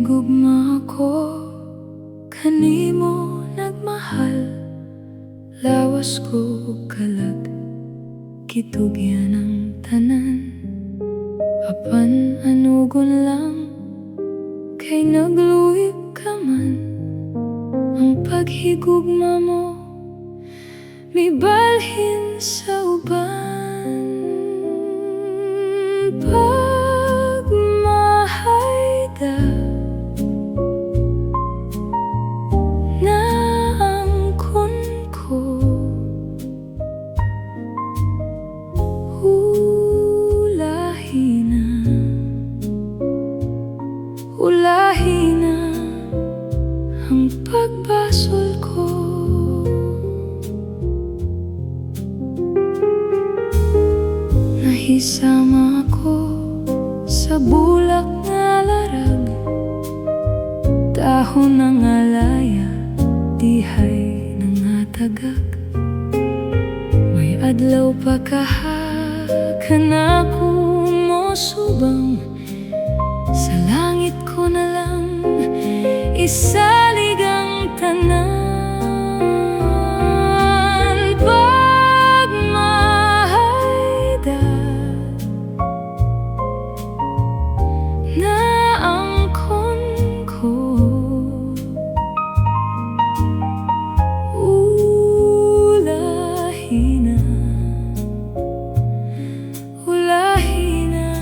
Nahigugma ko kanimo, nagmahal. Lawas ko ug kalag, gitugyan ang tanan. Apan anugon lang kay nagluib ka man. Ang paghigugma mo mibalhin sa uban. Pagmahayda naangkon ko. Ulahi na, ulahi na ang pagbasol ko. Nahisama ako sa bulak nga larag. Dahon ng alaya, dihay nangatagak. May adlaw pa kaha kanako mosubang. Sa langit ko na lang isalig ang tanan. Pagmahayda naangkon ko. Ulahi na, ulahi na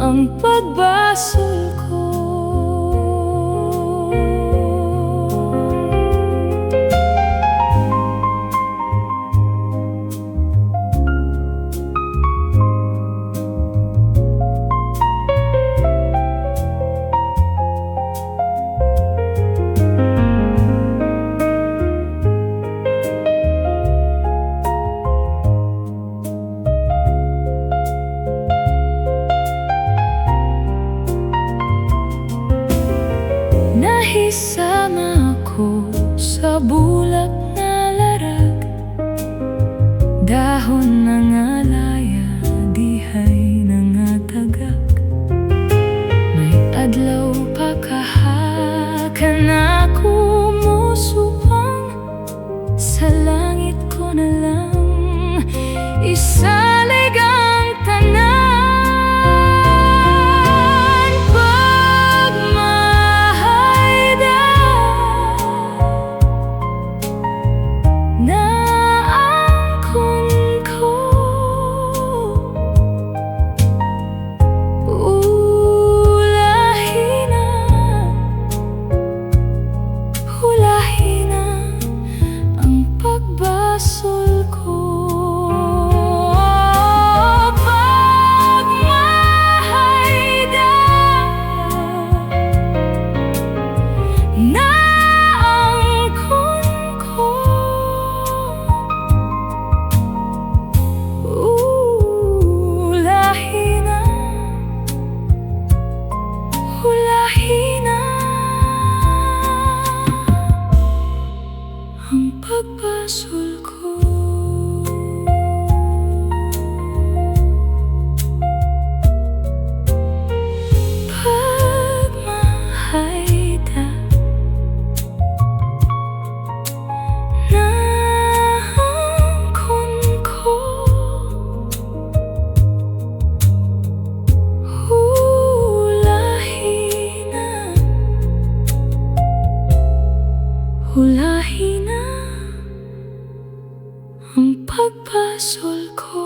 ang pagbasol ko. Nahisama ako sa bulak nga larag. Dahon ng alaya, dihay nangatagak. May adlaw pa kaha kanako mosubang. Sa langit ko na lang isalig ang tanan. Pagmahayda naangkon ko. Ulahi na, ulahi na ang pagbasol ko. Pagmahayda naangkon ko. Ulahi na, ulahi na ang pagbasol ko. Pagmahayda naangkon ko. Ulahi na, ulahi na ang pagbasol ko.